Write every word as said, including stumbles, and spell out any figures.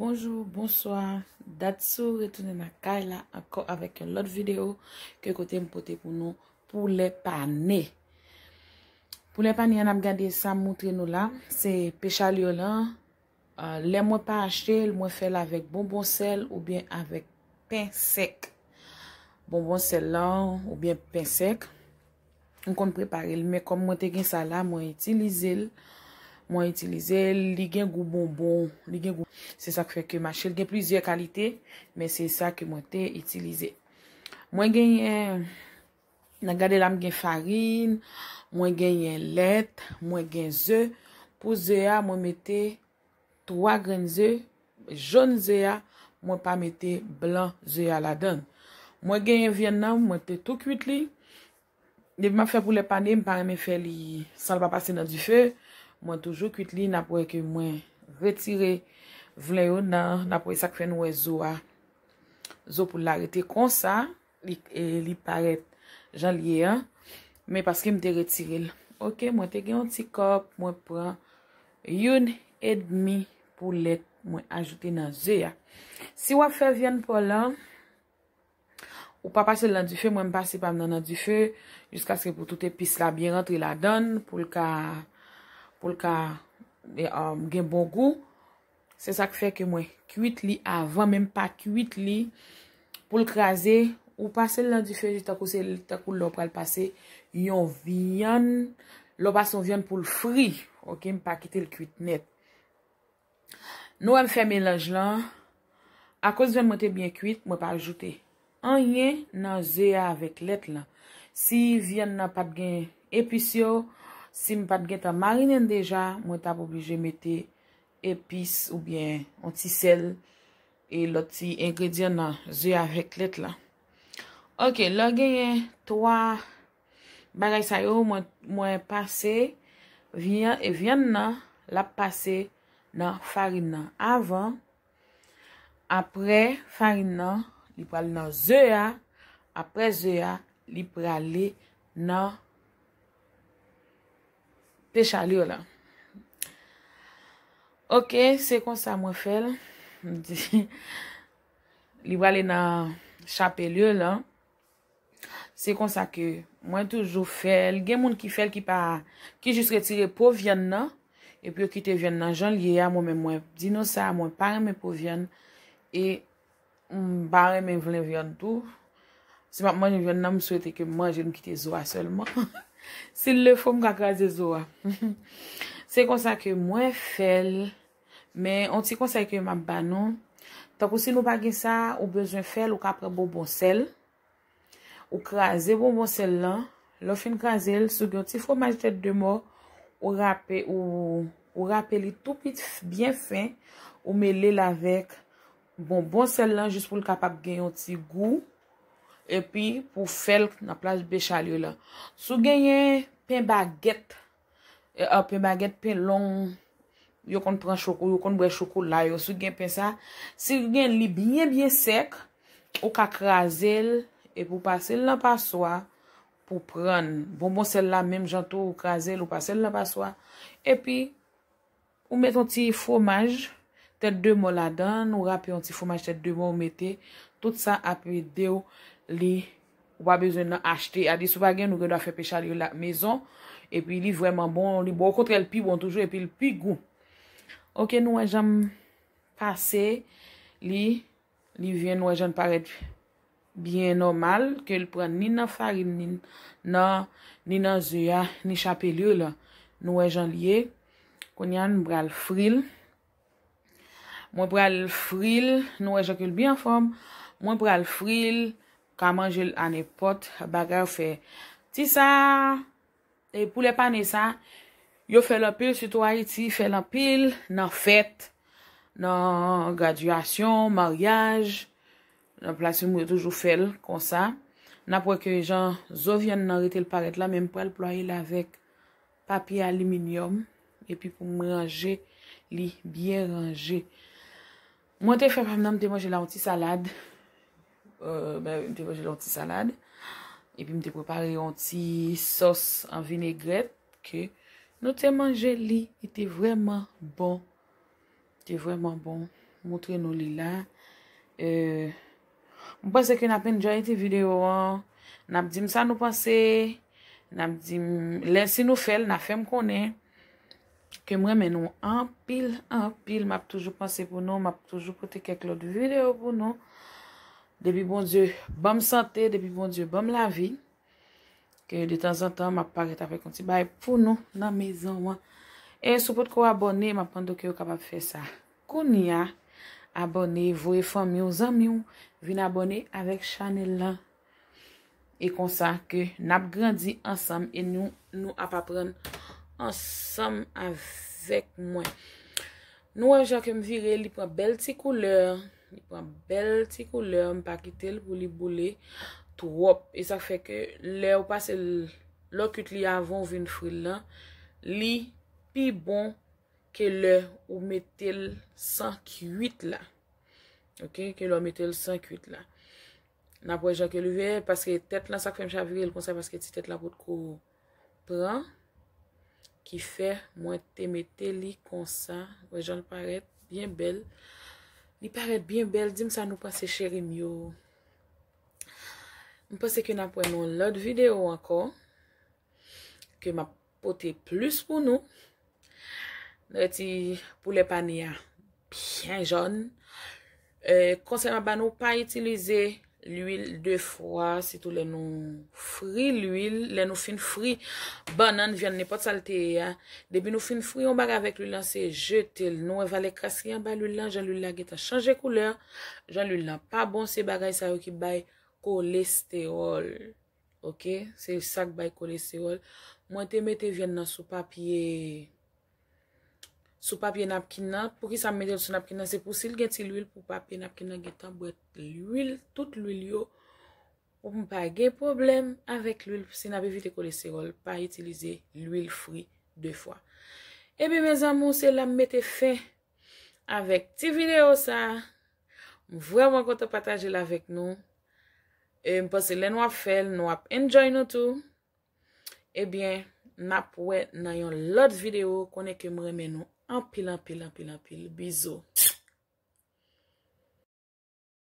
Bonjou, bonswa. Datsou retounen nan kay la ankò avèk yon lòt videyo ke kote m pote pou nou poulè pane. Poulè pane an ap gade sa m moutre nou la, se pechalyo lan. Ah, lè mwen pa achte l, mwen fè l avèk bonbon sèl oubyen avèk pen sèk. Bonbon sèl lan oubyen pen sèk. M konn prepare l, men kòm mwen te gen sa la, mwen itilize l. Mwen itilize l, li gen gou bonbon, li gen gou. Se sa k fè ke m achte l. Gen plizyè kalite, men se sa ke mwen te itilize. Mwen genyen, nan gade la, m gen farin, mwen genyen lèt, mwen gen ze. Pou ze a, mwen mete twa grenn ze, jòn ze a, mwen pa mete blan ze a ladan l. Mwen genyen vyann nan, mwen te tou kwit li. Depi m ap fè poulè pane, m pa renmen fè li san l pa pase nan dife. Mwen toujou kwit li, n ap wè ke mwen retire vyann yo nan, n ap wè sa k fè nou wè zo a. Zo poul la rete konsa, li, e, li parèt jan l ye an. Men paske m te retire l. Oke, mwen te gen yon ti kòp, mwen pran youn edmi poulèt, mwen ajoute nan ze a. Si w ap fè vyann pa w lan, ou pa pase l nan dife, mwen m pase pa m nan nan dife, jiskaske pou tout epis la byen rantre ladan l, pou l ka, pou l ka, e, um, gen bon gou. Se sa k fè ke mwen kwit li avan, men m pa kwit li pou l kraze. Ou pase l nan dife, tankou se, tankou lè w pral pase yon vyann, lè w pase yon vyann pou l fri. Oke, m pa kite l kwit nèt. Nou wè m fè melanj lan. Akoz vyann mwen te byen kwit, mwen pa ajoute anyen nan ze a avèk lèt lan. Si vyann nan pa t gen epis yo, si m pa t gentan marinen l deja, mwen t ap oblije mete epis oubyen yon ti sèl e lòt ti engredyan nan ze avèk lèt lan. Oke, lè w genyen twa bagay sa yo, mwen, mwen pase vyann, e vyann nan, l ap pase nan farin nan avan. Apre farin nan, li pral nan ze a. Apre ze a, li prale nan pechalyo la. Oke, se konsa mwen fè l. M di, li prale nan chapelyo la. Se konsa ke mwen toujou fè l. Gen moun ki fè l ki pa, ki jis retire po vyann nan, epi yo kite vyann nan jan l ye a. Mwen menm, mwen di nou sa, mwen pa renmen po vyann, e m pa renmen vle vyann tou. Si m ap manje vyann nan, m swete ke m manje l, m kite zo a sèlman. Si l le fo, m ka kraze zo a. Se konsa ke mwen fè l. Men, yon ti konsèy ke m ap ba nou, tankou si nou pa gen sa, ou bezwen fè l, ou ka pran bonbon sèl. Ou kraze bonbon sèl lan. Lè w fin kraze l, si w gen yon ti fwomaj tèt de mò, ou rape, ou, ou rape li tou piti, byen fen, ou mele l avèk bonbon sèl lan jis pou l kapab gen yon ti gou. Epi pou fè l nan plas bechal yo la. Si w genyen pen bagèt, e, a, pen bagèt, pen long, yo konn pran choko, yo konn bwè chokola yo. Si w gen pen sa, si w gen li byen, byen sèk, ou ka kraze l, epi w pase l nan paswa pou pran bonbon sèl la, menm jan tou, ou kraze l, ou pase l nan paswa, epi ou met yon ti fwomaj tèt de mò ladan, ou rape yon ti fwomaj tèt de mò, ou mete, tout sa ap ede w, li, ou pa bezwen nan achte. Adi, si w pa gen, nou gen dwa fè pechal yo la mezon, epi li vrèman bon, li bon, okontrè, l pi bon toujou, epi l pi gou. Oke, nou wè jan m pase li, li vyen, nou wè jan l parèt byen nòmal, ke l pran ni nan farin, ni nan, ni nan ze a, ni chapelure la. Nou wè jan l ye. Kounye a, nou pral fri l. Mwen pral fri l, nou wè jan ke l byen anfòm. Mwen pral fri l, ka manje l a nenpòt bagay ou fè. Ti sa, e poulè pane sa, yo fè l anpil, sitou Ayiti, fè l anpil nan fèt, nan gradyasyon, maryaj, nan plas moun yo toujou fè l konsa. N ap wè ke jan zo vyann nan rete l parèt la, men m pral plwaye l avèk papye aliminyòm, epi pou m ranje li byen ranje. Mwen te fè pa m nan, m te manje la yon ti salad. Euh, ben, m te manje la yon ti salad. Epi m te prepare yon ti sòs an vinegrèt ke nou te manje li. Li te vrèman bon. Te vrèman bon. Montre nou li la. Euh, m panse ke n ap enjoy ti videyo an. N ap di m sa nou panse. N ap di m, lè si nou fè l, n a fè m konnen ke m renmen nou anpil, anpil. M ap toujou panse pou nou. M ap toujou pote kèk lòt videyo pou nou. Depi Bondye ban m sante, depi Bondye ban m lavi, ke de tanzantan m ap parèt avèk yon ti bagay pou nou nan mezon an. E si w potko abòne, m ap mande w ke w kapab fè sa kounye a. Abòne, voye fanmi w, zanmi w, vin abòne avèk chanèl lan. E konsa ke n ap grandi ansanm e nou, nou ap aprann ansanm avèk mwen. Nou wè jan ke m vire, li pran bèl ti koulè. Li pran bèl ti koulè, m pa kite l pou li boule twòp. E sa k fè ke lè ou pase l, lè w kuit li avan ou vin fri l lan, li pi bon ke lè ou mete l san kuit la. Ok, ke lè ou mete l san kuit la. N ap wè jan ke li vire, paske tèt lan, sa k fè m chavire l konsa, paske ti tèt lan potko pran, ki fè mwen te mete li konsa. Wè jan l parèt, byen bèl. Li parèt byen bèl. Di m sa nou panse, cheri m yo. M panse ke n ap wè nan yon lòt videyo ankò, ke m ap pote plis pou nou. Nou wè ti poulè pa ni a byen jòn. Euh, konsèy m ap ba nou, pa itilize lwil de fwa, sitou lè nou fri lwil, lè nou fin fri bannann, vyann, nenpòt sa l te ye a. Depi nou fin fri yon bagay avèk lwil lan, se jete l. Nou wè valè kras ki anba lwil lan, jan lwil la gentan chanje koulè, jan lwil lan pa bon, se bagay sa yo ki bay kolestewòl. Ok, se sa k bay kolestewòl. Mwen te mete vyann nan sou papye, sou papye napkin nan. Poukisa m mete l sou napkin nan? Se pou si l gen ti lwil, pou papye napkin nan gentan bwè lwil, tout lwil yo, pou m pa gen pwoblèm avèk lwil. Si n ap evite kolestewòl, pa itilize lwil fri de fwa. Ebyen, mes amours, se la m mete fen avèk ti videyo sa. M vrèman kontan pataje l avèk nou. E m panse lè nou ap fè l, nou ap enjoy nou tou. Ebyen, n ap wè nan yon lòt videyo. Konnen ke m renmen nou anpil, anpil, anpil, anpil. Bizou.